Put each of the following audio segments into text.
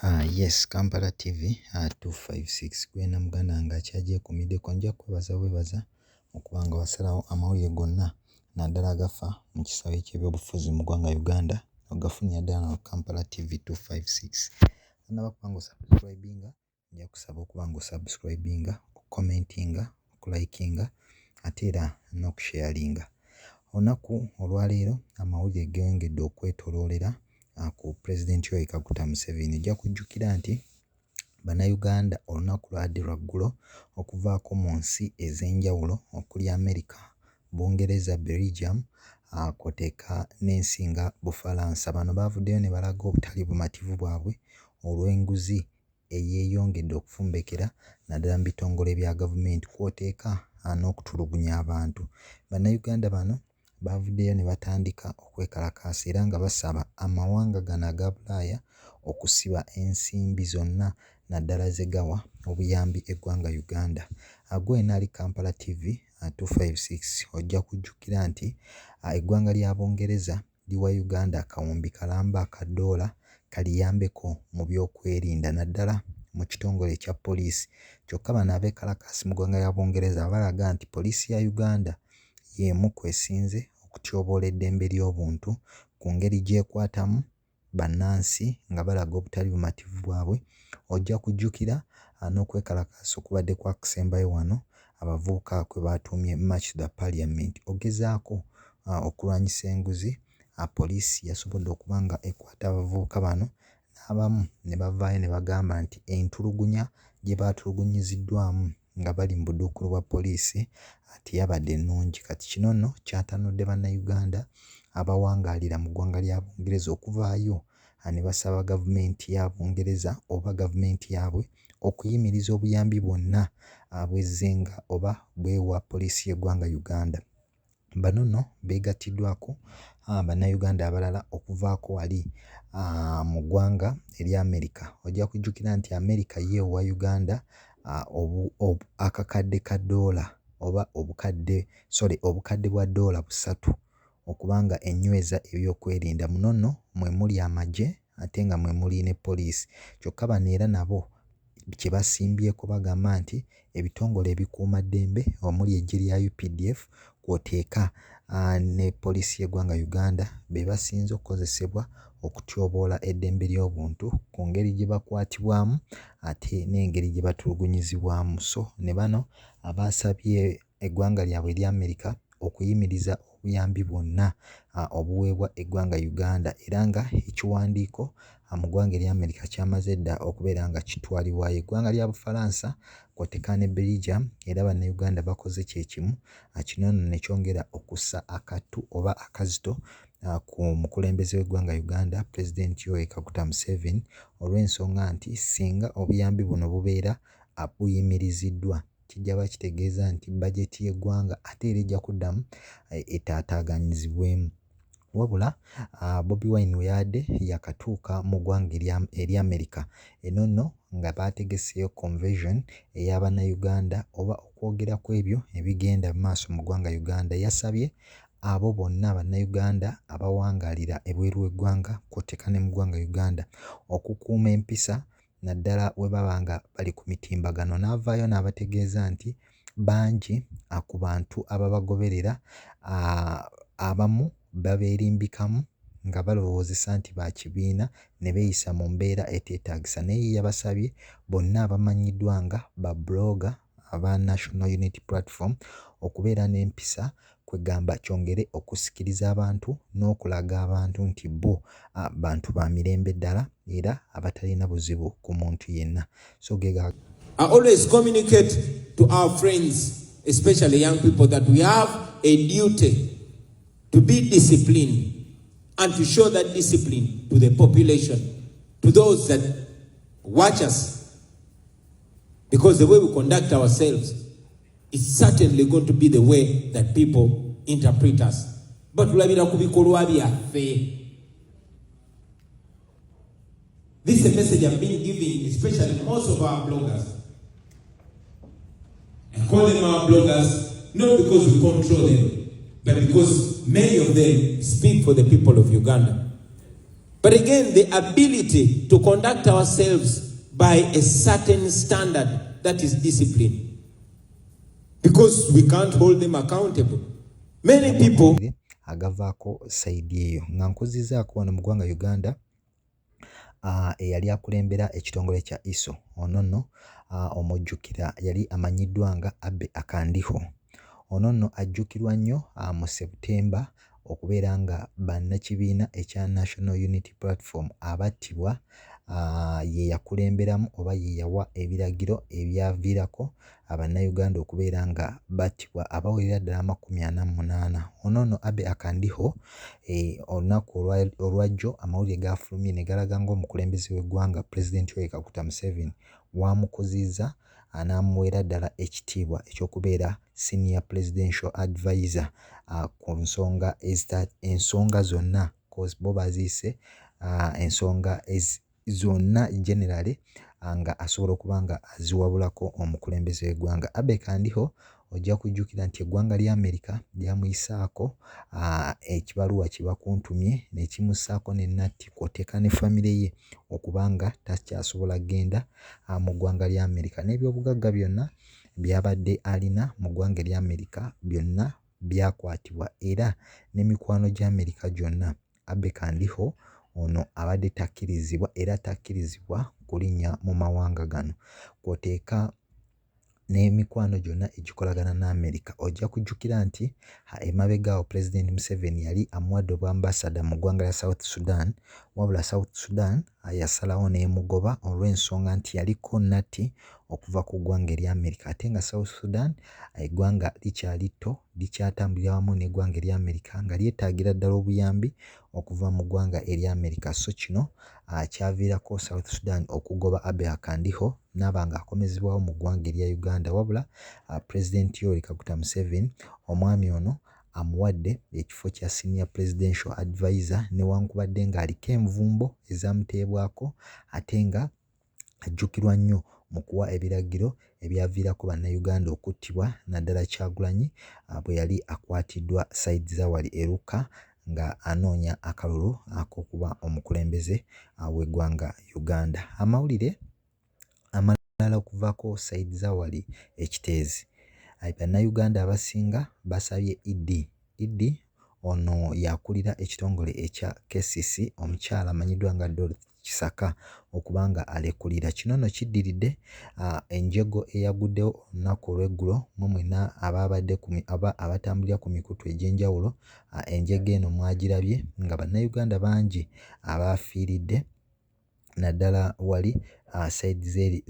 Yes, Kampala TV 256, gwena muganda nga akyagyekumideko, nja kwebaza bwebaza okuba nga wasalawo amawulire gonna naddala agafa mu kisaawe ky'ebyobufuzi mu ggwanga Uganda ogafunira ddala mu Kampala TV 256. Tonnaba kuba nga osubscribinga, nja kusaba okuba nga osubscribinga, okucommentinga, okulikinga ate era n'okusharinga. Olunaku olwaleero amawulire geeyongedde okwetoloolera ku Pulezidenti Yoweri Kaguta Museveni. Ojja kujjukira nti Bannayuganda olunaku lwabadde lwa ggulo okuvaako mu nsi ez'enjawulo okuli America, Bungereza, Belgium kw'oteeka n'ensi nga Bufalansa. Bano baavuddeyo ne balaga obutali bumativu bwabwe olw'enguzi eyeeyongedde okufumbekera naddala mu bitongole bya gavumenti kw'oteeka n'okutulugunya abantu. Bannayuganda bano baavuddeyo ne batandika okwekalakaasa era nga basaba amawanga gano aga Bulaaya okusiba ensimbi zonna naddala ze gawa obuyambi eggwanga Uganda. Gwe wenna ali Kampala TV 256 ojja kujjukira nti eggwanga lya Bungereza liwa Uganda akawumbi kalamba aka ddoola kaliyambeko mu byokwerinda naddala mu kitongole ekya poliisi. Kyokka bano abeekalakaasi mu ggwanga lya Bungereza balaga nti poliisi ya Uganda y'emu ku esinze okutyoboola eddembe ly'obuntu ku ngeri gy'ekwatamu bannansi nga balaga obutali bumativu bwabwe. Ojja kujjukira n'okwekalakaasa okubadde kwakusembayo wano abavubuka kwe baatuumye March to the Parliament ogezaako okulwanyisa enguzi. Poliisi yasobodde okuba nga ekwata abavubuka bano n'abamu ne bavaayo ne bagamba nti entulugunya gye baatulugunyiziddwamu nga bali mu buduukulu bwa poliisi teyabadde nnungi. Kati kino nno kyatanudde Bannayuganda abawangaalira mu ggwanga lya Bungereza okuvaayo ne basaba gavumenti ya Bungereza oba gavumenti yaabwe okuyimiriza obuyambi bwonna bw'ezzenga oba bwewa poliisi y'eggwanga Uganda. Bano nno beegattiddwako Bannayuganda abalala okuvaako wali mu ggwanga erya America. Ojja kujjukira nti America ye ewa Uganda akakadde ka ddoola oba obukadde, sorry, obukadde bwa ddoola 300 okuba nga enyweza ebyokwerinda. Muno nno mwe muli amagye ate nga mwe muli ne poliisi. Kyokka bano era nabo kye basimbyeko bagamba nti ebitongole ebikuumaddembe omuli eggye lya UPDF kw'oteeka ne poliisi y'eggwanga Uganda be basinze okukozesebwa okutyoboola eddembe ly'obuntu ku ngeri gye bakwatibwamu ate n'engeri gye batulugunyizibwamu. So ne bano abaasabye eggwanga lyabwe erya America okuyimiriza obuyambi bwonna obuweebwa eggwanga Uganda era nga ekiwandiiko mu ggwanga erya America kyamaze dda okubeera nga kitwalibwayo. Eggwanga lya Bufalansa kw'oteeka ne Belgium era Bannayuganda bakoze kye kimu, kino nno ne kyongera okussa akattu oba akazito ku mukulembeze w'eggwanga Uganda Pulezidenti Yoweri Kaguta Museveni olw'ensonga nti singa obuyambi buno bubeera buyimiriziddwa kijja ba kitegeeza nti bajeti y'eggwanga ate era ejja kuddamu etaataaganyizibwemu. Wabula Bobi Wine we yabadde yaakatuuka mu ggwanga erya America, eno nno nga baategeseeyo convention eya Bannayuganda oba okwogera ku ebyo ebigenda mu maaso mu ggwanga Uganda. Yasabye abo bonna Bannayuganda abawangaalira ebweru w'eggwanga kw'oteeka ne mu ggwanga Uganda okukuuma empisa naddala bwe baba nga bali ku mitimbagano. N'avaayo n'abategeeza nti bangi ku bantu ababagoberera abamu babeerimbikamu nga balowoozesa nti ba kibiina ne beeyisa mu mbeera eteetaagisa. Naye ye yabasabye bonna abamanyiddwa nga ba blogger aba National Unity Platform okubeera n'empisa kwegamba kyongere okusikiriza abantu n'okulaga abantu nti bo bantu ba mirembe ddala era abatalina buzibu ku muntu yenna. So ge I always communicate to our friends, especially young people, that we have a duty to be disciplined and to show that discipline to the population, to those that watch us. Because the way we conduct ourselves is certainly going to be the way that people interpret us. Batulabira ku bikolwa byaffe. This is a message I've been giving, especially most of our bloggers. I call them our bloggers not because we control them, but because many of them speak for the people of Uganda. But again, the ability to conduct ourselves by a certain standard, that is discipline. Because we can't hold them accountable. Many people Agavaako side eyo nga nkuzizaako wano mu ggwanga Uganda, eyali akulembera ekitongole kya ISO ono nno omujjukira yali amanyiddwa nga Abe Akandiho. Ono nno ajjukirwa nnyo mu September okubeera nga bannakibiina ekya National Unity Platform abattibwa ye yakulemberamu oba ye yawa ebiragiro ebyaviirako Abannayuganda okubeera nga battibwa abawerera ddala 48. Ono nno Abe Akandiho, olunaku olwajjo amawulire gafulumye ne galaga ng'omukulembeze w'eggwanga Pulezidenti Yoweri Kaguta Museveni wamukuzizza n'amuweera ddala ekitiibwa ekyokubeera Senior Presidential Advisor ku nsonga ensonga zonna, 'cause bo baziyise ensonga zonna generally, nga asobola okuba nga aziwabulako omukulembeze w'eggwanga. Abe Kandiho ojja kujjukira nti eggwanga lya America lyamuyisaako ekibaluwa kye bakuntumye ne kimussaako ne natti kw'oteeka ne famire ye okuba nga takyasobola kugenda mu ggwanga lya America, n'ebyobugagga byonna by'abadde alina mu ggwanga erya America byonna byakwatibwa, era n'emikwano gya America gyonna. Abe Kandiho ono abadde takkirizibwa era takkirizibwa kulinnya mu mawanga gano, kw'oteeka n'emikwano gyonna egikolagana ne America. Ojja kujjukira nti emabega awo Pulezidenti Museveni yali amuwadde obwambasada mu ggwanga lya South Sudan, wabula South Sudan yasalawo n'emugoba olw'ensonga nti yaliko natti okuva ku ggwanga erya America, ate nga South Sudan eggwanga likyali tto, likyatambulira wamu n'eggwanga erya America nga lyetaagira ddala obuyambi okuva mu ggwanga erya America. So kino kyaviirako South Sudan okugoba Abe Akandiho n'aba ng'akomezebwawo mu ggwanga erya Uganda, wabula Pulezidenti Yoweri Kaguta Museveni omwami ono amuwadde ekifo kya Senior Presidential Advisor, newankubadde ng'aliko envumbo ezamuteebwako ate nga ajjukirwa nnyo mu kuwa ebiragiro ebyaviirako Bannayuganda okuttibwa, naddala Kyagulanyi bwe yali akwatiddwa side za wali e Luuka nga anoonya akalulu ak'okuba omukulembeze w'eggwanga Uganda. Amawulire amalala okuvaako side za wali e Kiteezi, Bannayuganda abasinga basabye ED. ED ono y'akulira ekitongole ekya KCC, omukyala amanyiddwa nga Dorothy Kisaka, okuba nga alekulira. Kino nno kiddiridde enjego eyaguddewo olunaku olw'eggulo. Mmwe mwenna ababadde abatambulira ku mikutu egy'enjawulo, enjego eno mwagirabye nga Bannayuganda bangi abafiiridde, naddala wali side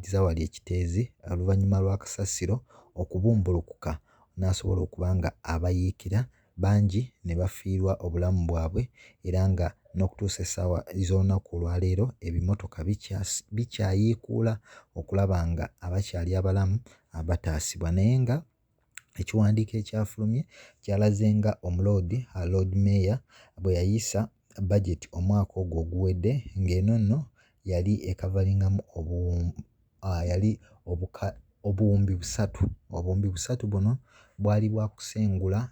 za wali e Kiteezi, oluvannyuma lwa kasasiro okubumbulukuka n'asobola okuba nga abayiikira bangi ne bafiirwa obulamu bwabwe, era nga n'okutuusa essaawa z'olunaku olwaleero ebimotoka bikyayiikuula okulaba nga abakyali abalamu bataasibwa. Naye nga ekiwandiiko ekyafulumye kyalaze nga omuloodi Lord Mayor bwe yayisa budget omwaka ogwo oguwedde, ng'eno nno yali ekavalingamu yali obuwumbi 3. Obuwumbi 3 buno bwali bwa kusengula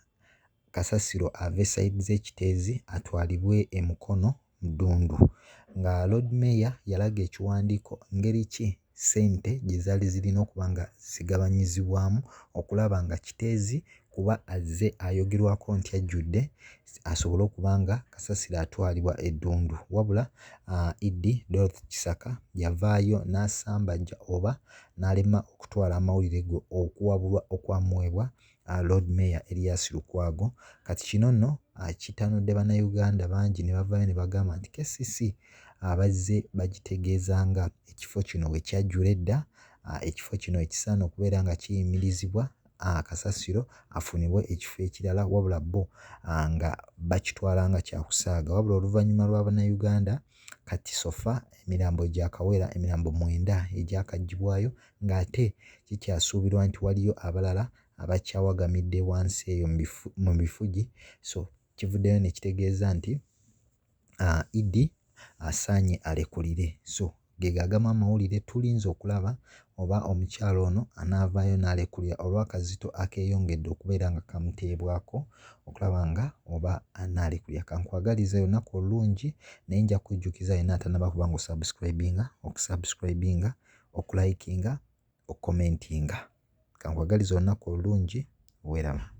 kasasiro ave side z'e Kiteezi atwalibwe e Mukono Ddundu, nga Lord Mayor yalaga ekiwandiiko ngeri ki ssente gye zaali zirina okuba nga zigabanyizibwamu okulaba nga Kiteezi, kuba azze ayogerwako nti ajjudde, asobole okuba nga kasasiro atwalibwa e Ddundu. Wabula ED Dorothy Kisaka yavaayo n'asambajja oba n'alema okutwala amawulire go okuwabulwa okwamuweebwa Lord Mayor Erias Lukwago. Kati kino nno kitanudde Bannayuganda bangi ne bavaayo ne bagamba nti KCC abazze bagitegeeza nga ekifo kino bwe kyajjula edda, ekifo kino ekisaana okubeera nga kiyimirizibwa, kasasiro afunibwe ekifo ekirala, wabula bo nga bakitwala nga kyakusaaga. Wabula oluvannyuma lwa Bannayuganda, kati so far emirambo gyakawera emirambo 9 egyakaggyibwayo, ng'ate kikyasuubirwa nti waliyo abalala abakyawagamidde wansi eyo mu bifugi. So kivuddeyo ne kitegeeza nti ED asaanye alekulire. So ge agamu amawulire tulinze okulaba. oba omukyala ono anaavaayo n'alekulira olw'akazito akeeyongedde okubeera nga kamuteebwako okulaba nga oba anaalekulira. Kankwagalize olunaku olulungi naye nja kujjukiza yenna atannaba kuba nga osubscribinga, okusubscribinga, okulikinga, okukomentinga. Kankwagalize olunaku olulungi, weeraba.